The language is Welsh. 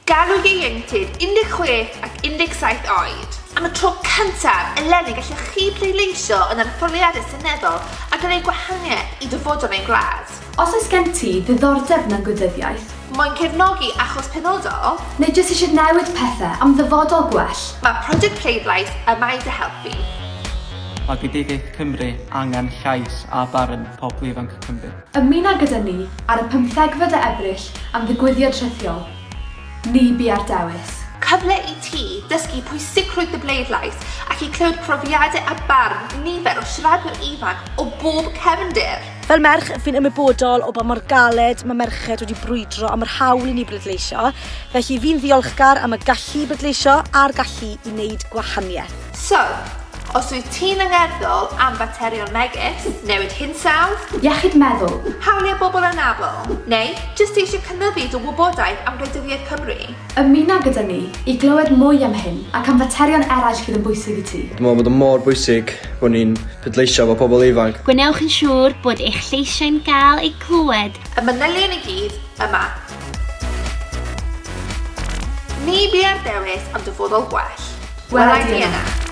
Galw ieuenctid 16 ac 17 oed. Am y tro cyntaf eleni gallwch chi pleidleisio yn yr etholiadau seneddol a gwneud gwahaniaeth i dyfodol ein gwlad. Os oes gen ti ddiddordeb mewn gwleidyddiaeth. Moyn cefnogi achos penodol. Neu jyst eisiau newid pethau am ddyfodol gwell. Mae Project Pleidlais yma i dy helpu. Mae gwleidyddiaeth Cymru angen llais a barn pobl ifanc Cymru. Ymuna gyda ni ar y pymthegfed o Ebrill am ddigwyddiad rhithiol. Ni biau'r dewis. Cyfle i ti dysgu pwysigrwydd dy bleidlais ac i clywed profiadau a barn nifer o siaradwyr ifanc o bob cefndir. Fel merch, fi'n ymwybodol o ba mor galed mae merched wedi brwydro am yr hawl i ni bleidleisio, felly fi'n ddiolchgar am y gallu i bleidleisio a'r gallu i wneud gwahaniaeth. So, os wyt ti'n angerddol am faterion megis newid hinsawdd, Iechyd meddwl. Hawliau bobl anabl, neu jyst eisiau cynyddu dy wybodaeth am gwleidyddiaeth Cymru. Ymuna gyda ni i glywed mwy am hyn ac am faterion eraill fydd yn bwysig i ti. Dwi'n meddwl bod o mor bwysig bod ni'n pleidleisio efo pobl ifanc. Gwnewch yn siŵr bod eich lleisiau'n gael eu clywed. Y manylion i gyd yma. Ni biau'r dewis am dyfodol gwell. Wela i di yna.